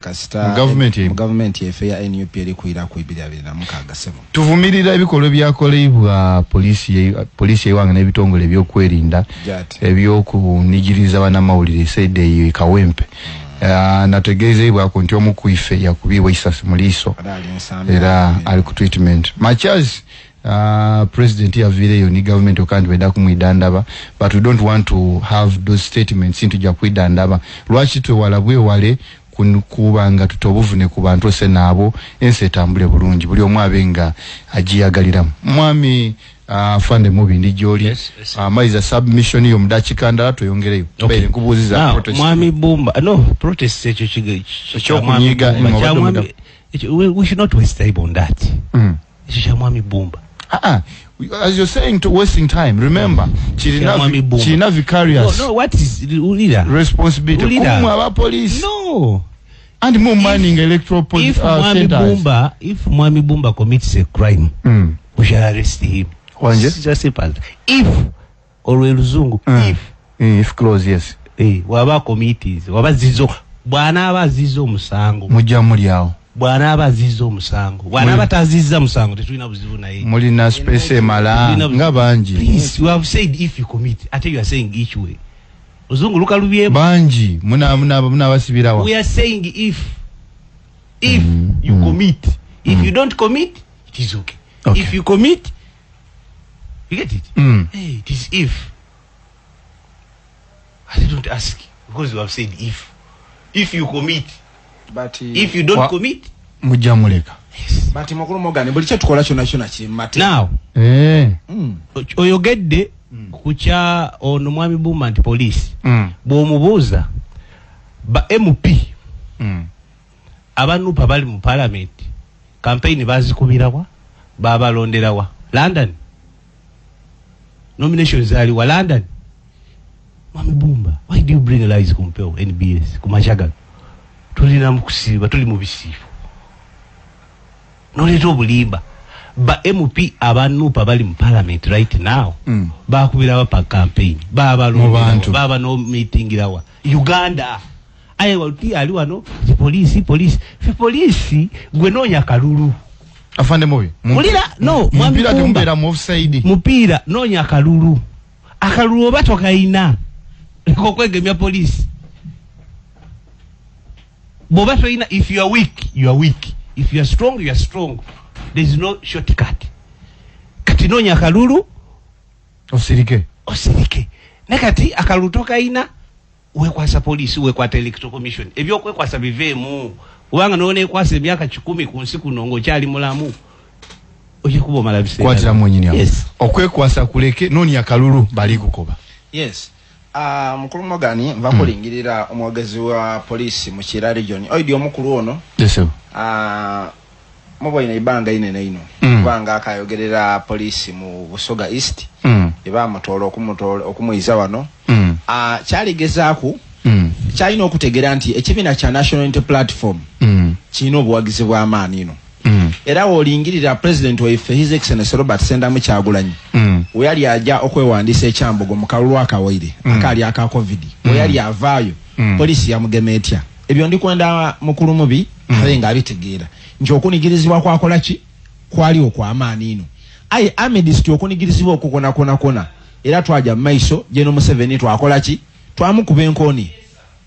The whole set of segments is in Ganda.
Kasita Mu gavumenti mu gavumenti efe ya NUP eri kwira ku 2026, sebo. Tuvumirira ebikolwa ebyakolebwa poliisi yewange n'ebitongole ebyokwerinda Jati. ebyokunigiriza bannamawulire esaidi eyo e Kawempe. Nategeezebwako nti omu ku ife yakubibwa isasi mu liiso Era ali Nsambya. Era ali ku treatment machas. President yaviireyo ni government okandi benda kumwidandaba, but we don't want to have those statements nti tujja kwidandaba. Lwaki twewala bwewale kuba nga tuta obuvune ku bantu ose naabo, ensi etambule bulungi, buli omu abe nga agiyagaliramu. Mwami Fande Mubi, ndi gyoli. Yes. Maliza submission yo mudakiika ndala, tweyongereyo. Okay. Nkubuuziza Now, protest. Mwami Bumba, no protest, ekyo Ekyokunyiga, kya obadde we should not waste time on that. Ekyo kya Mwami Bumba. Ah, ah. As you're saying to wasting time, remember Kya Mwami Bumba. kirina vicarious No, what is ulira responsibility Ulira. kumwe aba police No. and more manning electoral If Mwami centers. Bumba, if Mwami Bumba commits a crime, we shall arrest him. Wanje? It's just simple as that. If olwe luzungu, if If clause, yes. Waba committees waba zizo, bw'anaaba azizza omusango, Mujja muli awo. Bw'anaaba azizza omusango, bw'anaaba tazizza musango, tetulina buzibu naye. Mulina space emala nga bangi. Please, you have said if you commit, ate you are saying each way. Ozungu lukalubyemu. Bangi munabasibirawa. We are saying if you commit. If you don't commit, it is okay. If you commit, you get it? Mm. Hey, it is if. I don't ask because you have said if. If you commit, But if you don't commit, Mujja muleka. Yes. But mukulu Morgan, buli kyetukola kyonna kyonna kiri mu mateeka. Now, oyogedde ku kya ono Mwami Bumba nti poliisi, bw'omubuuza ba MP aba NUP bali mu parliament, campaign bazikubirawa? Babalonderawa? London nomination zaaliwa London. Mwami Bumba, why do you bring lies ku mpewo NBS ku makya gano? Tulina mu kusiiba, tuli mu bisiibo, noleeta obulimba. Ba MP aba NUP bali mu parliament right now, bakubirawa pa campaign? Mu Babalonderawa? bantu. Baba no meetingirawa Uganda? Aye wati ali wano ti poliisi, poliisi fe poliisi, gwe noonya kalulu. Afande Mubi. Mulira no Mwami Mupiira Bumba. temubeera mu offside. Mupiira noonya akalulu. Akalulu oba tokayina, leka okwegemya poliisi. Bw'oba toyina, if you are weak, you are weak. If you are strong, you are strong. There is no shortcut. Kati noonya akalulu. Osirike. Osirike. Ne kati akalulu tokayina, wekwasa poliisi, wekwata Electoral Commission. Ebyokwekwasa biveemu, kubanga nonekwasa emyaka 100 ku nsi kuno ng'okyali mulamu, ojja kuba omala biseera. Kwatira mwenyini awo. Yes. Okwekwasa kuleke, noonya kalulu bali kukoba. Yes. Mukulu Morgan, nva kulingirira omwogezi wa poliisi mu Kira Region, oidi omukulu ono. Yes, sir. Muboine ebbanga inene ino, kubanga akayogerera poliisi mu Busoga East, ebamutoola okumutoola okumuyiza wano. Kyaligezaaku kyalina okutegeera nti ekibiina kya National Unity Platform kirina obuwagizi bw'amaanyi ino. Era woolingirira president waife, His Excellence Robert Sendamu Kyagulanyi, we yali ajja okwewandiisa ekyambogo mu kalulu akawaire akaali aka COVID, we yali avaayo, poliisi yamugema etya? Ebyo ndikwenda mukulu Mubi abe nga abitegeera nti okunigirizibwa kwakola ki kwali okw'amaanyi ino. Aye amidst okunigirizibwa okwo kwona kwona kwona, era twaja mu maiso. Geno Museveni twakola ki? Twamukuba enkooni,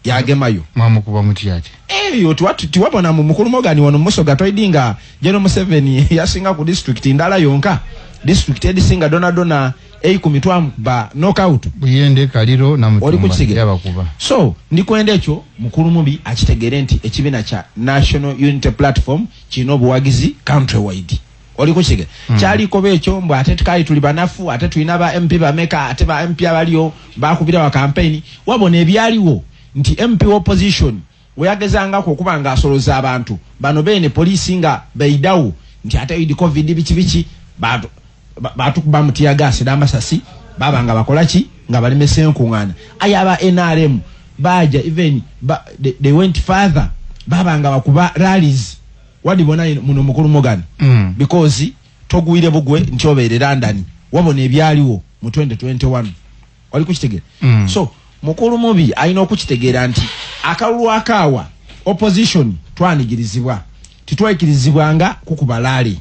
yagemayo. Mwamukuba mutyaki? Eyo tiwabona mu mukulu Morgan wano Musoga toidinga General Museveni yasinga ku district ndala yonka, district edisinga dona dona 10 twamukuba knockout. Buyende, Kaliro, Oli Namutumba. kukitegera? Yabakuba. So ndikwenda ekyo mukulu Mubi akitegere nti ekibiina kya National Unity Platform kirina obuwagizi country wide. Oli kukitegera? Kyaliko ekyo mbw ate tukali tuli banafu, ate tulina ba MP bameka, ate ba MP abaliyo bakubira wa campaign. Wabona ebyaliwo nti MP opposition weyagezangako okuba nga asoloza abantu bano bene, poliisi nga beidawo nti ate idi COVID biki biki, batukuba mu tear gas n'amasasi, baba nga bakola ki nga balemesa enkuŋŋaana. Aye aba NRM baja even they went further, baba nga bakuba rallies wadibona muno mukulu Morgan, because togwire bugwe nti obeere London. Wabona ebyaliwo mu 2021. Oli kukitegera? Mm. So mukulu Mubi alina okukitegeera nti akalulu akaawa Opposition twanigirizibwa, titwaikirizibwanga kukuba rally.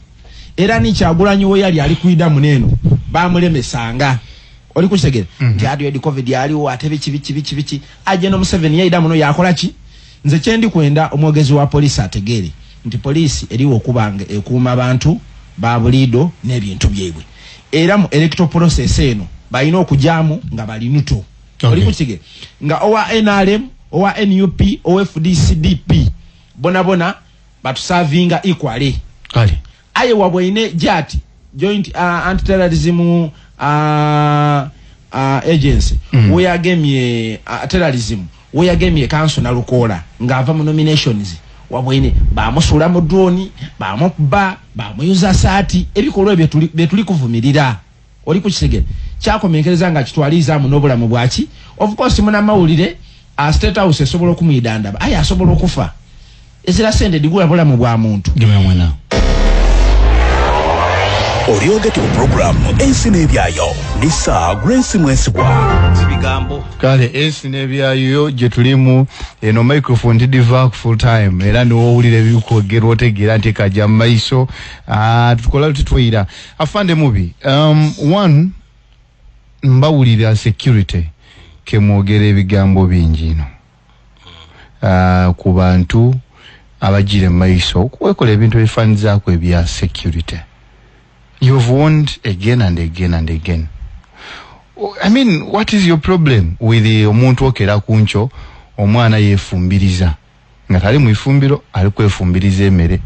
Era ni Kyagulanyi we yali ali kwida muneno bamulemesanga. Oli kukitegera nti ati edi COVID aliwo, ate biki biki biki biki. Aje no Museveni yaida muno yakola ki? Nze kyendi kwenda omwogezi wa poliisi ategeere nti poliisi eriwo okubanga ekuuma abantu ba buliido n'ebintu byebwe. Era mu electoral process eno balina okujaamu nga bali nuto. Oli kukitegera nga owa NRM, owa NUP, owa FDCDP bona bona batusavinga equally. Kale. Aye wabweine JAT, Joint Anti-Terrorism Agency, weyagemye terrorism, weyagemye council na Lukola ng'ava mu nominations, wabweine bamusuula mu drone, bamukuba, bamuyuza saati. Ebikolwa ebyo bye tuli kuvumirira. Oli kukitegera kyakomenkereza nga kitwalizaamu n'obulamu bwaki. Of course munamawulire, State House esobola okumwidandaba, aye asobola okufa. Ezira sente digula bulamu bwa muntu. Gema mwana. Olyogeti ku programu Ensi n'Ebyayo ne Sir Grace Mwesigwa. Bigambo. Kale Ensi n'Ebyayo gye tulimu eno microphone tidiva ku full time, era niwowulira ebikwogerwa otegeera nti kajja mu maiso. Tukola luti tweyira. Afande Mubi, one mbawulira security kemwogera ebigambo bingi ino ku bantu abagira mu maiso okwekola ebintu ebifaanizaako ebya security. You've warned again and again and again. I mean, what is your problem with omuntu okera kuncho omwana yefumbiriza nga tali mu ifumbiro ali kwefumbiriza emmere,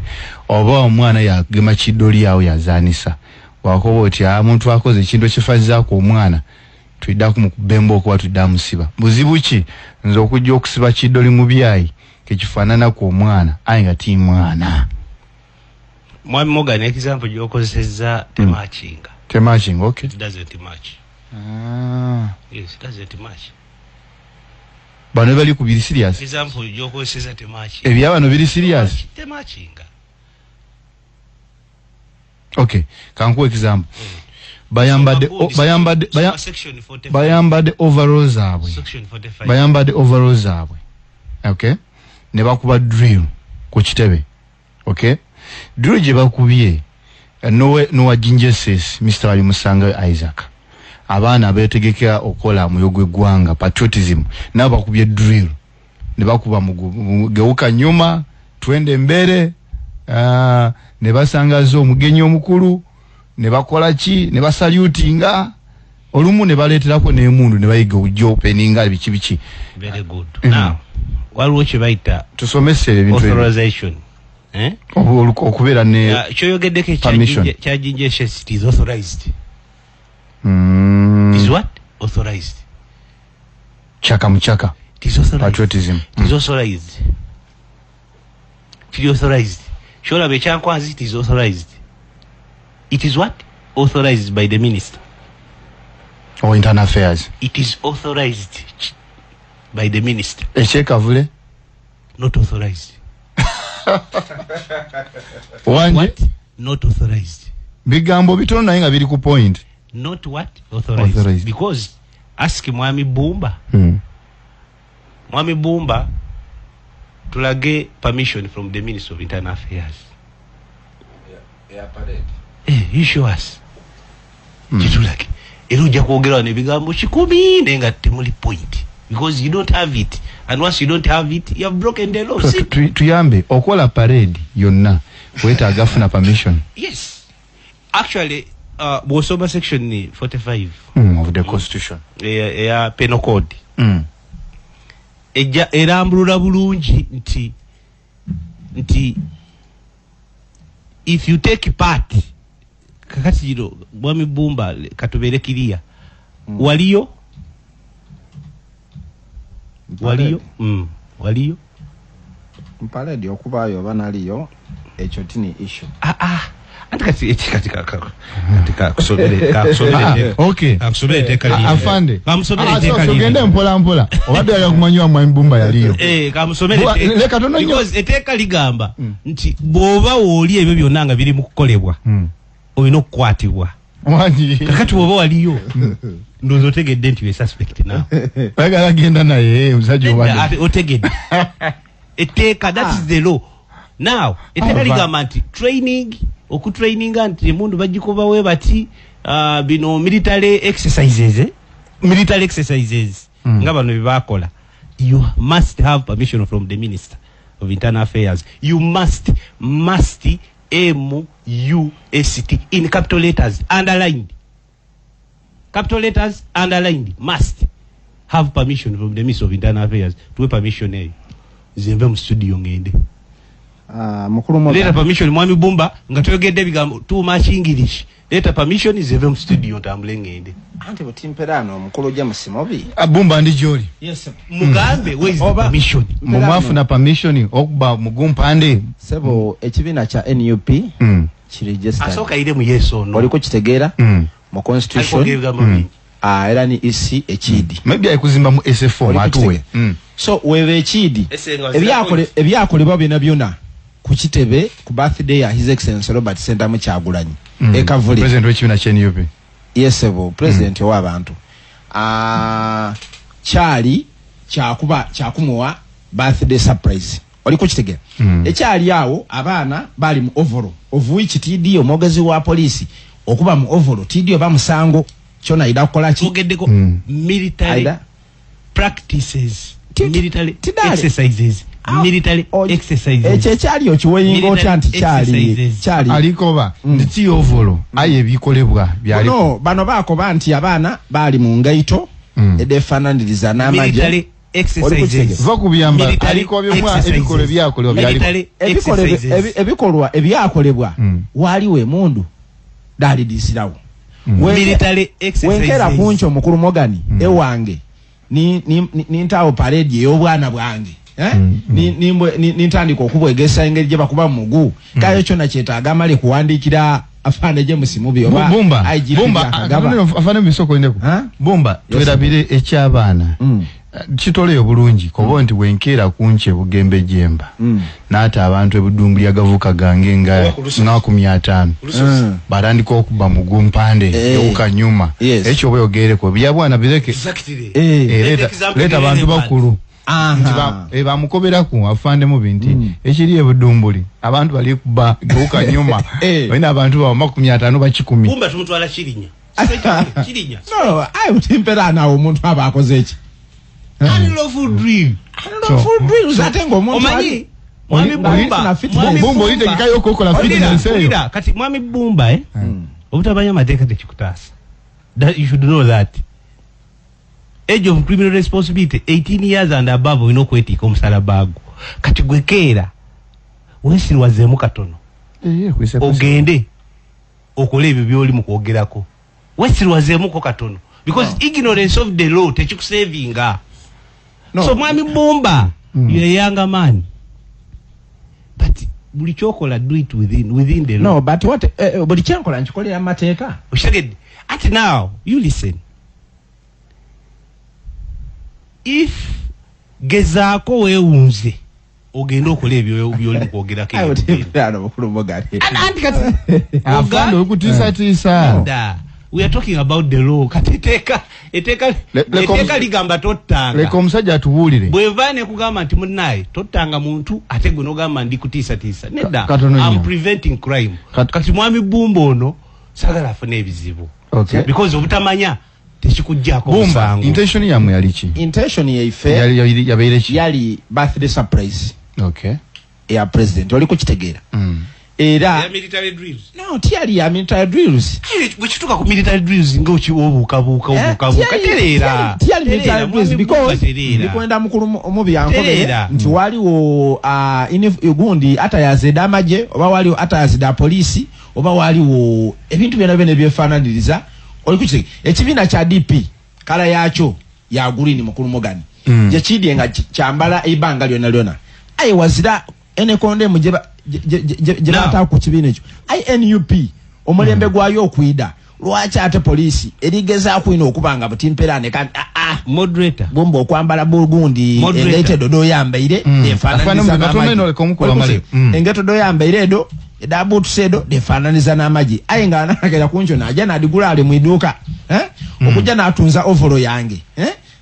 oba omwana yagema kidoli awo yazanisa wakoba oti omuntu akoze ekintu ekifaanizaako omwana twidda kumukubemba okuba twidda musiba. Buzibu ki nze okujja okusiba kidoli mu byayi kekifaananaku omwana aye nga ti mwana? Mwami Morgan, example gy'okozesezza tematchinga. Tematching, okay. It doesn't match. Yes, it doesn't match. Bano bali ku biri serious. Example gy'okozesezza tematchinga. Ebya bano biri serious. Tematchinga. Okay, kankuwe example. Bayambadde bayambadde Section 45. Bayambadde overalls zaabwe. Section 45. Bayambadde overalls zaabwe. Okay? Ne bakuba drill ku kitebe. Okay? Drill gye bakubye nowa Jinja SS Mr. Ali Musanga Isaac. Abaana abeetegeka okukola omwoyo gw'eggwanga patriotism nabo bakubye drill ne bakuba geuka nyuma twende mbere, ne basangaza omugenyi omukulu ne bakola ki ne basalutinga olumu ne baleeterako n'emundu ne bayiga ojja openinga biki biki. Very good. Now, waliwo kye bayita tusomese ebintu ebyo. authorization. Eh? Okubeera ne Kyoyogeddeko ekya permission. Kya Jinja SS, it is authorized. Is what? Authorized. Chaka muchaka. It is authorized. Patriotism. It is authorized. It is authorized. Kyolaba ekyankwanzi, it is authorized. It is what? Authorized by the minister. Or internal affairs. It is authorized by the minister. Ekyekavule? Not authorized. Wanje? What? Not authorized. Bigambo bitono naye nga biri ku point. Not what? Authorized. Authorized. Because ask Mwami Bumba. Mwami Bumba tulage permission from the Minister of Internal Affairs. Yeah, parade. You show us. Kitulage. Era ojja kwogera wano ebigambo 10 naye nga temuli point. Because you don't have it. And once you don't have it, you have broken the law. See? Tuyambe okola parade yonna weetaaga funa permission. Yes. Actually, bw'osoma section 45 of the constitution. Eya penal code. Ejja erambulula bulungi nti if you take part, kakati kino Mwami Bumba katubeere kiriya. Waliyo? Waliyo? Waliyo? Mpaledi okubaayo oba naliyo ekyo tini issue. Anti kati eki kati ka, ka, kati ka kusomere, ka kusomere etteeka. Okay. Ka kusomere etteeka liri. Afande. Ka musomere etteeka So liri. gende mpola mpola. Obadde oyagala kumanya wa Mwami Bumba yaliyo. Ka musomere Bwa, etteeka. leka tono nnyo. Because etteeka ligamba nti bw'oba w'oli ebyo byonna nga biri mu kukolebwa, olina okukwatibwa. Wangi. Kakati bw'oba waliyo, ndowooza otegedde nti you suspect now. Oyagala genda naye, omusajja Nedda, obadde. ate otegedde. Etteeka, that is the law. Now etteeka ligamba nti training, okutraininga nti emundu bagikubawe bati, bino military exercises, eh? Military exercises nga bano byebakola, you must have permission from the Minister of Internal Affairs. You must, M U S T, in capital letters, underlined, capital letters, underlined, must have permission from the Minister of Internal Affairs. Tuwe permission eyo, nze nve mu studio ngende. Mukulu Morgan. Leeta permission, Mwami Bumba, nga toyogedde ebigambo too much English. Leeta permission, nze nve mu studio ntambule ngende. Anti butimperano omukulu James Mubi. Bumba ndi gyoli. Yes. Mugambe, where is the Oba- permission? Mumwafuna permission okuba mugumpande? Sebo, ekibiina kya NUP kiri registered. Asooka ayire mu yesu ono. Oliko kitegeera mu constitution. Aliko ebigambo bingi. Era ni EC ekidi. Maybe ayikuzimba mu SF4 Oliko atuwe. kitegeera. So webe ekidi Ese nga zira point. Ebyakolebwa byonna byonna ku kitebe ku birthday ya His Excellency Robert Ssentamu Kyagulanyi e Kavule. President w'ekibiina kya NUP. Yes, sebo, president w'abantu. Kyali kyakuba kyakumuwa birthday surprise. Oliko kitegeera. Ekyali awo abaana bali mu overall, of which TD omwogezi wa poliisi okuba mu overall TD oba musango kyona ida kukola ki? Twogeddeko military Aida? practices, military Tidale. exercises, military exercises. Ekyo ekyali okiweyinga otya nti kyali Military exercises. kyali Alikoba nti ti overall, aye ebikolebwa byali. No, bano bakoba nti abaana bali mu ngaito edefaananiriza n'amagye. Military exercises. Va ku byambalo. Military Aliko byomwa exercises. ebikolwa ebyakolebwa byali. Military Ebikolwa exercises. Ebikolwa ebyakolebwa waaliwo emundu daalidisirawo. Military exercises. Wenkera kunki omukulu Morgan ewange nintaawo parade ey'obwana bwange, eh? Nintandika okubwegesa engeri gye bakuba mu mugu. Kayo kyonna kyetaaga amale kuwandiikira afaane James Mubi oba Bumba, IGP Bumba, Byakagaba. afane bisoko ndeko. Ha? Bumba, Yes. twerabire eky'abaana. Kitoleyo bulungi kobo nti wenkeera kunki ebugembe jemba. N'ate abantu ebudumbu lyagavuka gange nga Oba ku lusozi. 50. Batandika okuba mugumpande ewuka nyuma. Yes. Ekyo oba yogereko byabwana bireke. Exactly. Leeta Let example leeta abantu relevant. bakulu. Nti bamukoberaku afande mubi nti ekiri ebudumbuli abantu bali kuba gewuka nyuma. Olina abantu bawa 50 ba 10. Bumba tumutwala kirinya. Kirinya. No, ayi butimperano awo omuntu aba akoze eki? Unlawful drill. Unlawful drills ate ng'omuntu Omanyi, Mwami Bumba, fitness. Mwami Bumba Bumba. olitegekayo okukola Olira, fitness eyo. olira. Kati Mwami Bumba, obutamanya amateeka tekikutaasa. That you should know that. Age of criminal responsibility 18 years and above olina okwetiika omusalaba gwo. Kati gwe keera weesirwazeemu katono. Kwise, kwise. Ogende okole ebyo by'oli mu kwogerako. Weesirwazeemuko katono. Because ignorance of the law tekikusavinga. No. So Mwami Bumba, you're a younger man. But buli kyokola do it within the law. No, but what, buli kyenkola nkikolera mu mateeka. Okitegedde? Ati now, you listen. If gezaako weewunze ogende okole ebyo by'oli mu kwogerako Ayi ebyo. butimperano mukulu Morgan. Anti kati Afande okutiisatiisa. Da. We are talking about the law. Kati etteeka ligamba tottanga. Leka omusajja atubuulire. Bw'eva ne kugamba nti munnaye tottanga muntu ate gwe n'ogamba ndi kutiisatiisa. Nedda. Katono I'm nnyo. preventing crime. Kati Mwami Bumba ono saagala afune ebizibu. Because obutamanya tekikuggyako Bumba, musango. intention yammwe yali ki? Intention yaife Yabeire ki? yali birthday surprise. Ya president. Oli kukitegeera. Era Ya military drills. No, tiyali ya military drills. Aye, bwe kituuka ku military drills nga obuukabuuka, obuukabuuka, tereera. Tiyali military Tereera, drills Mwami because Bumba tereera. ndikwenda mukulu omubi yankobere Tereera. nti waliwo, gundi atayazeda amagye oba waliwo atayazeda poliisi oba waliwo ebintu byonna byonna ebyefaananiriza. Oli kukitegeera. Ekibiina kya DP kala yaakyo ya green mukulu Morgan. Gye kidye nga kyambala ebbanga lyonna lyonna. Aye wazira enekonde mu gye Now. bataako ku kibiina ekyo. Aye NUP omulembe gwayo okwida lwaki ate poliisi erigezaako ino okuba nga butimperane kandi, Moderator. Bumba okwambala bugundi Moderator. engaito edo doyambaire efaananiza Afaanana n'amagye. katono eno leka omukulu Oli amale. kusi, engaito doyambaire edo eda boots edo defaananiza n'amagye. Aye nga anagera ku nkyo n'ajja n'adigula ali mu idduuka, Okujja n'atunza ovolo yange,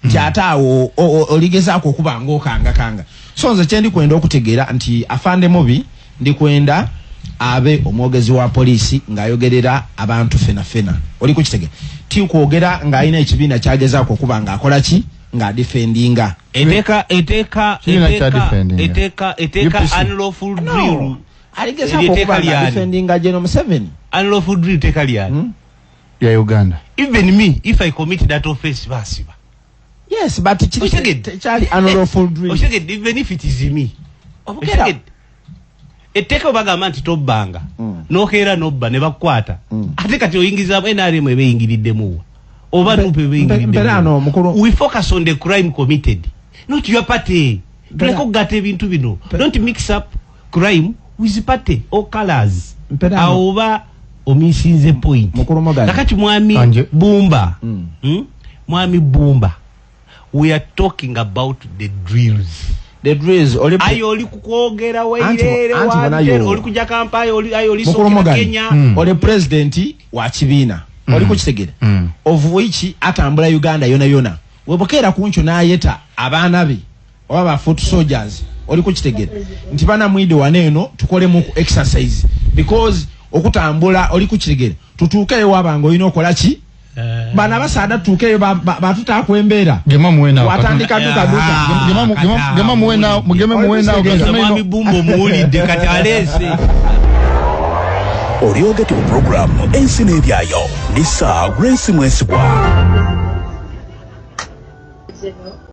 Nti ate awo oligezaako okuba ng'okangakanga. So nze kyendikwenda okutegeera nti afande Mubi ndikwenda abe omwogezi wa poliisi ng'ayogerera abantu fena fena. Oli kukitegera ti kwogera ng'alina ekibiina kyagezaako okuba ng'akola ki, ng'adefendinga. Eteeka eteeka Kibiina kya eteeka defendinga. Eteeka UPC. Unlawful drill. No, aligezaako Eryo okuba etteeka lyani? ng'adefendinga General Museveni. Unlawful drill teeka lyani? Ya Uganda. Even me, if I commit that offense, basiba. Yes, but kiri Okitegedde? tekyali unlawful drill. Okitegedde? Even if it is me. Obukera. Okitegedde? Etteeka bagamba nti tobbanga, nokeera nobba ne bakukwata. Ate kati oyingizamu NRM eba eyingiriddemu wa, oba NUP eba Mperano, mukulu- eyingiriddemu? We focus on the crime committed, not your party. Tuleke okugatta ebintu bino. Don't mix up crime with party or colors. Mperano. Awo oba omisinze point. Mukulu Morgan. Kakati mwami Anje. Bumba, Mwami Bumba, we are talking about the drills. The drills oli Ayo oli kukwogera Anti- wairere anti wante bonayo. oli kuja Kampala, oli ayo oli Mukulu sokera Morgan, Kenya. oli president wa kibiina, oli kukitegera, of which atambula Uganda yona yona. Webukeera kunkyo n'ayeta abaana be oba ba foot soldiers, oli kukitegera nti bana mwide wano eno tukolemu ku exercise, because okutambula, oli kukitegera, tutuukeyo wabanga olina okola ki, bano abasaada tutuukeyo batutaako embeera. Gema muwe naawe. Watandika duka duka. Ah, Gema muwe naawe, mugeme muwe naawe. Oli Kasoma Mwami ino. Bumba omuwulidde kati aleese. Olyogete ku pulogulaamu Ensi n'Ebyayo ne Sir Grace Mwesigwa.